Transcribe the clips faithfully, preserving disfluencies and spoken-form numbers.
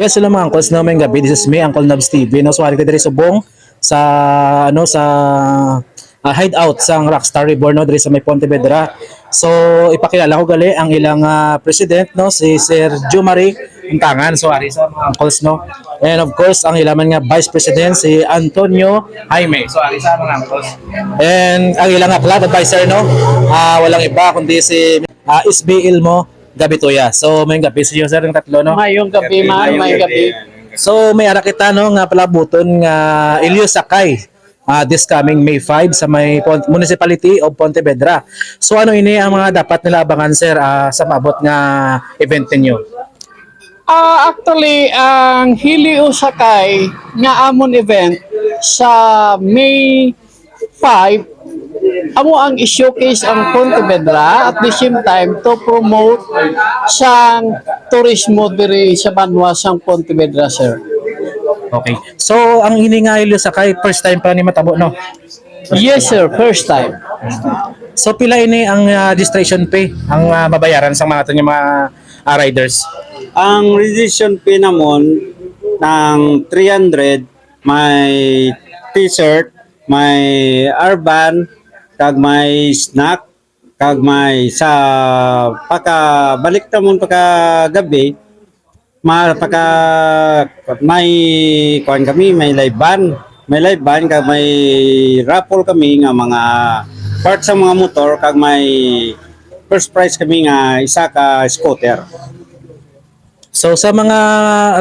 Yes, hello mga uncles, no, may gabi. This is me, Uncle Nobs T V, no. So, ari ko diri subong sa, ano, sa, ah, hideout sang Rockstar Reborn, no, diri sa may Pontevedra. So, ipakilala ko gali ang ilang, ah, president, no, si Sir Jumari Untangan. So, ari sa mga uncles, no. And of course, ang ila man nga vice president, si Antonio Jaime. So, ari sa mga uncles. And ang ila nga club advisor, no, ah, walang iba kundi si, ah, S B Elmo Gabitoya. So, may gabi sa inyo, sir, ang tatlo, no? Mayong gabi, man. Mayong gabi. So, may ara kita, no, nga palabuton nga Ilyo Sakay, ah, this coming May five sa may Pon-, Municipality of Pontevedra. So, ano ini ang mga dapat nila abangan, sir, ah, sa maabot nga event ninyo? Ah, actually, ang Ilyo Sakay nga amon event sa May five, amo ang i-showcase ang Pontevedra, at the same time to promote sang turismo diri sa banwa sang Pontevedra, sir. Okay. So, ang ini nga Ilyo Sakay, first time pa ni matabo, no? Yes, sir. First time. So, pila ini ang, ah, registration fee ang, ah, mabayaran sa mga aton nga mga, ah, riders? Ang registration fee namon ng three hundred, may t-shirt, may arban, kag may snack, kag may sa pagkabalik namon pagkagabi, ma-, pagka may kuan kami, may live band. May live band kag may raffle kami nga mga parts sa mga motor kag may first prize kami nga isa ka scooter. So, sa mga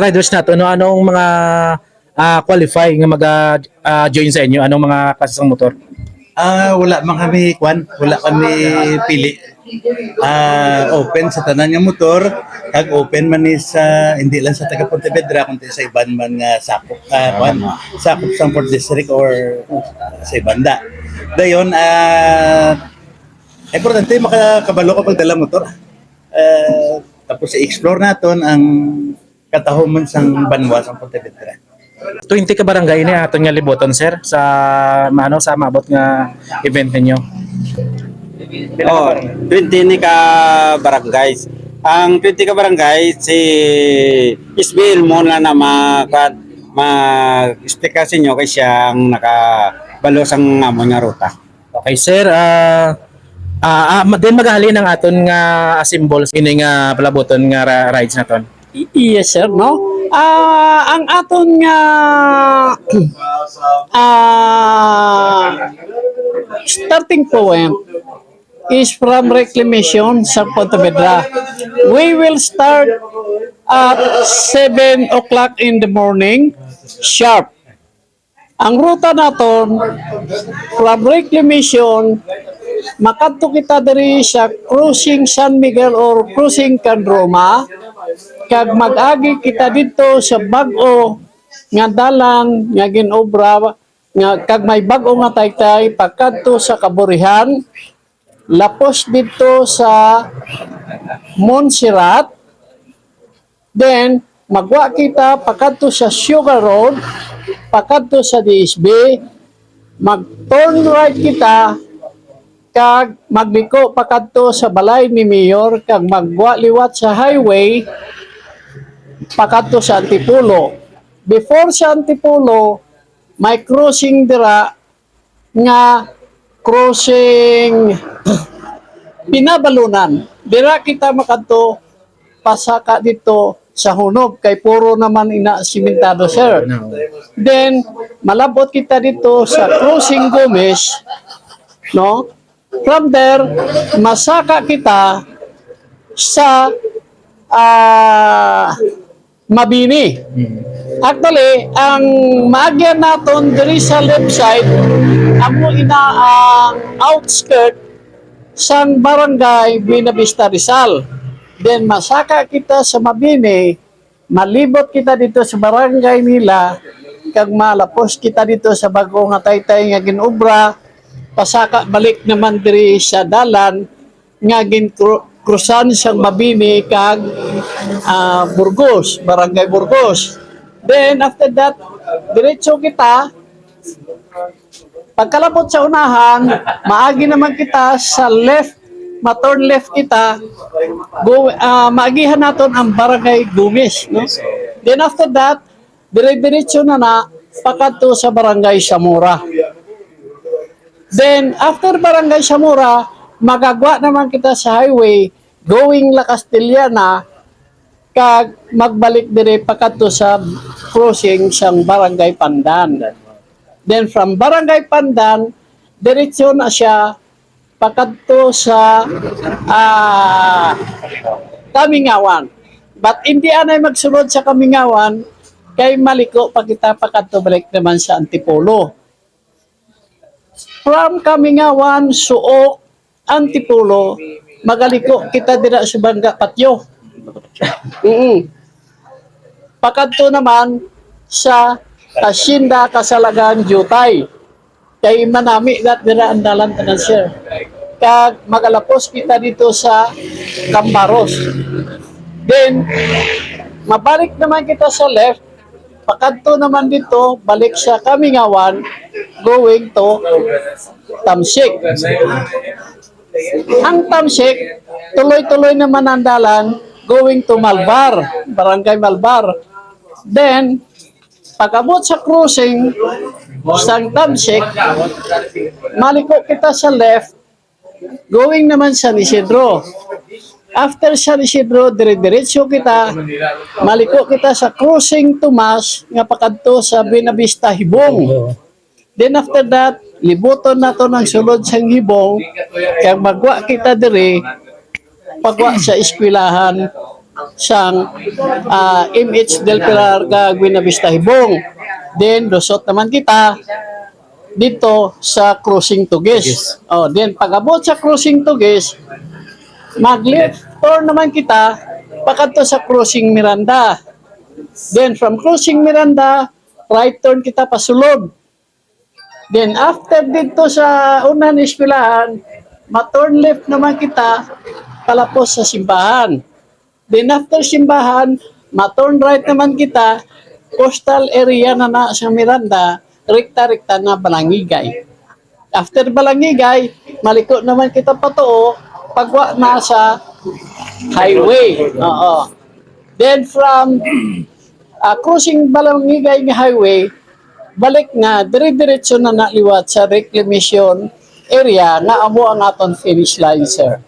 riders nato, no, anong mga, ah, qualify nga maga, ah, join sa inyo? Anong mga klase sang motor? Ah, wala man kami, kwan, wala kami pili. Ah, open sa tanan nga motor, kag open man ni sa, hindi lang sa taga Pontevedra, kundi sa iban man nga sakop, ah, kwan, sakop sa fourth District or sa ibanda. Dayon, ah, importante makakabalo ka pagdala motor. Ah, tapos i-explore naton ang katahom man sang banwa sang Pontevedra. Twenty ka barangay ni aton nga libuton, sir, sa, ano, sa maabot nga event ninyo? Oh, twenty ni ka barangays. Ang twenty ka barangay, si S B Elmo na na ma-, kuwan, mag-explica sa inyo kay siya ang nakabalo sang amon nga ruta. Okay, sir. Ah, ah, ah, ma-, then magahalin ang aton nga assemble ini nga palabuton nga ra-, rides naton. Y-, yes, sir, no? Ah, ang aton nga, ah, starting point is from reclamation sa Pontevedra. We will start at seven o'clock in the morning, sharp. Ang ruta naton, from reclamation, makadto kita diri sa Crossing San Miguel or Crossing Can Roma, kag mag-agi kita didto sa bag-o nga dalan nga gin-obra, nga, kag may bag-o nga taytay pakadto sa Kaburihan, lapos didto sa Montserrat, then magwa kita pakadto sa Sugar Road, pakadto sa D S B, mag-turn right kita, kag magliko pakadto sa balay ni Mayor, kag magwa liwat sa highway pakadto sa Antipolo. Before sa Antipolo, may crossing dira nga crossing Pinabalunan. Dira kita makadto, pasaka dito sa Hunob, kay puro naman ina simentado, sir. Then, malabot kita dito sa Crossing Gomez, no? From there, masaka kita sa, ah, Mabini. Mm. Actually, ang maagyan naton diri sa left side, amo ina ang outskirt sang barangay Buenavista Rizal. Then, masaka kita sa Mabini, malibot kita dito sa barangay nila, kag malapos kita dito sa bag-o nga taytay nga gin-obra, pasaka balik naman diri sa dalan nga gin-, kru-, krusan sang Mabini kag, ah, Burgos, Barangay Burgos. Then, after that, diretso kita. Pagkalabot sa unahan, maagi naman kita sa left, ma-turn left kita. Go, ah, maagihan naton ang Barangay Gomez, no? Then after that, dire-diretso na na pakadto sa Barangay Zamora. Then after Barangay Zamora, magagwa naman kita sa highway going La Castellana, kag magbalik dire pakadto sa crossing sang Barangay Pandan. Then from Barangay Pandan, diretso na siya pakadto sa, ah, Kamingawan. But hindi anay magsulod sa Kamingawan, kay maliko pa kita pakadto balik naman sa Antipolo. From Kamingawan, Suok, Antipolo, magaliko kita dira sa Banga Patio. Mm. Pakadto naman sa Hacienda Kasalagan, Jutay. Kay manami na dira ang dalan tanan, sir. Kag magalapos kita dito sa Cambaros. Then, mabalik naman kita sa left, pakadto naman dito, balik sa Kamingawan, going to Tamsik. Ang Tamsik, tuloy-tuloy naman ang dalan going to Malvar, Barangay Malvar. Then, pag-abot sa crossing sang Tamsik, maliko kita sa left, going naman San Isidro. After San Isidro, dire-diretso kita, maliko kita sa crossing Tomas nga pakadto sa Buenavista Hibong. Then after that, libuton naton ang sulod sang Hibong, kag magwa kita diri, pagwa sa eskwelahan sang, ah, M H Del Pilar kag Buenavista Hibong. Then lusot naman kita dito sa Crossing Tugis. Tugis. Oh, then pag-abot sa Crossing Tugis, mag-left turn naman kita pakadto sa Crossing Miranda. Then from Crossing Miranda, right turn kita pasulod. Then after dito sa unang eskwelahan, ma-turn left naman kita palapos sa simbahan. Then after simbahan, ma-turn right naman kita, coastal area na na sa Miranda, rekta-rekta na Balangigay. After Balangigay, maliko naman kita patuo, pagwa na sa highway. Oo. Then from, ah, crossing Balangigay nga highway, balik nga, dire-diretso na na liwat sa reclamation area nga amo ang aton finish line, sir.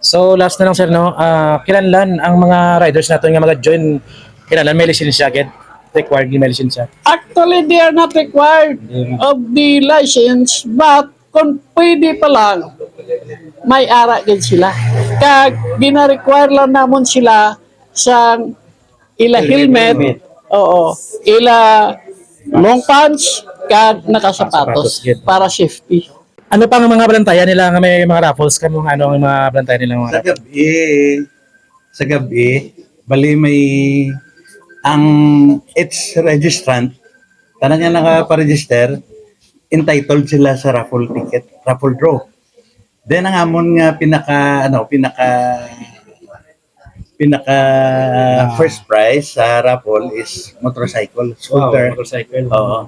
So, last na lang, sir, no? Ah, kinahanglan ang mga riders naton nga maga-join, kinahanglan may lisensya gid. Required gid may lisensya. Actually, they are not required of the license, but kung pwede pa lang, may ara gid sila. Kag gina-require lang namon sila sa ila helmet, oo, ila long pants, kag nakasapatos. Sapatos gid. Para safety. Ano pa ang mga bantayan nila nga may mga raffles? Kamo nga ano ang mga bantayan nila, mga Sa raffles? Gabi, sa gabi, bali may, ang each registrant, tanan nga nakaparegister, entitled sila sa raffle ticket, raffle draw. Then ang amon nga pinaka, ano, pinaka, pinaka Ah. first prize sa raffle is motorcycle, Wow, scooter. Motorcycle. Oo.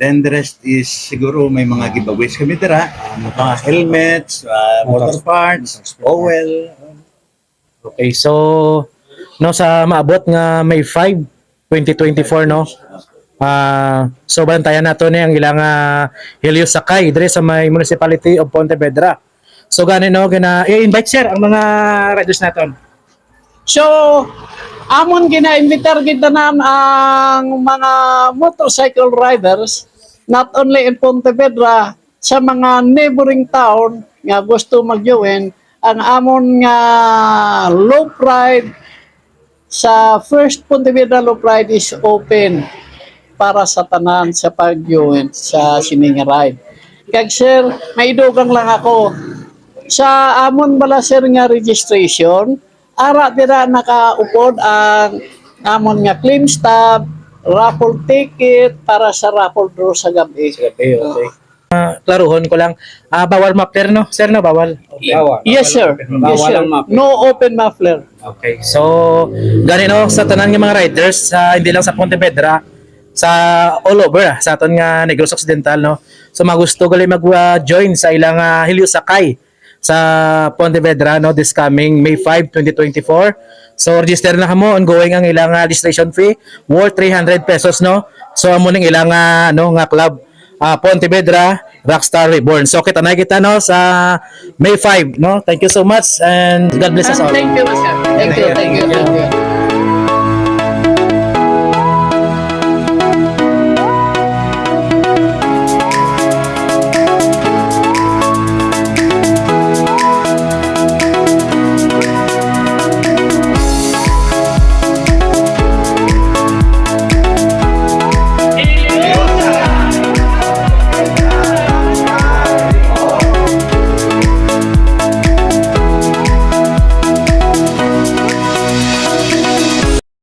Then the rest is siguro may mga giveaways kami dira, mga helmets, ah, motor Motor. Parts, oil. Okay, so, no, sa maabot nga May five, twenty twenty-four, no? Ah, so, bantayan nato ni ang ilang, ah, Helio Sakay diri sa may Municipality of Pontevedra. So, gani, no, gina, i-invite, sir, ang mga riders naton. So, amon gina-invitar gid tanan ang mga motorcycle riders, not only in Pontevedra, sa mga neighboring town nga gusto mag-join, ang amon nga loop ride sa First Pontevedra Loop Ride is open para sa tanan sa pag-join sa sini nga ride. Kag sir, may dugang lang ako. Sa amon bala, sir, nga registration, ara dira nakaupod ang amon nga claim stub, raffle ticket para sa raffle draw sa gabi. Sa gabi, okay. Ah, klaruhon ko lang, ah, bawal muffler, no? Sir, no? Bawal. Bawal. Yes, sir. Bawal ang muffler. Yes, sir. Bawal ang muffler. No open muffler. Okay. So, gani, no, sa tanan nga mga riders, sa, hindi lang sa Pontevedra, sa all over, ah, sa aton nga Negros Occidental, no? So, mga gusto gali mag, ah, join sa ilang, ah, Helio Sakay. sa Pontevedra, no, this coming May five, twenty twenty-four. So register na kamo, ongoing ang ilang ah, registration fee worth three hundred pesos, no. So amo ning ilang ah, no, nga club, ah, Pontevedra Rockstar Reborn. So kita na kita, no, sa May five, no. Thank you so much and God bless us all. Thank you, sir. Thank you, thank you, thank you.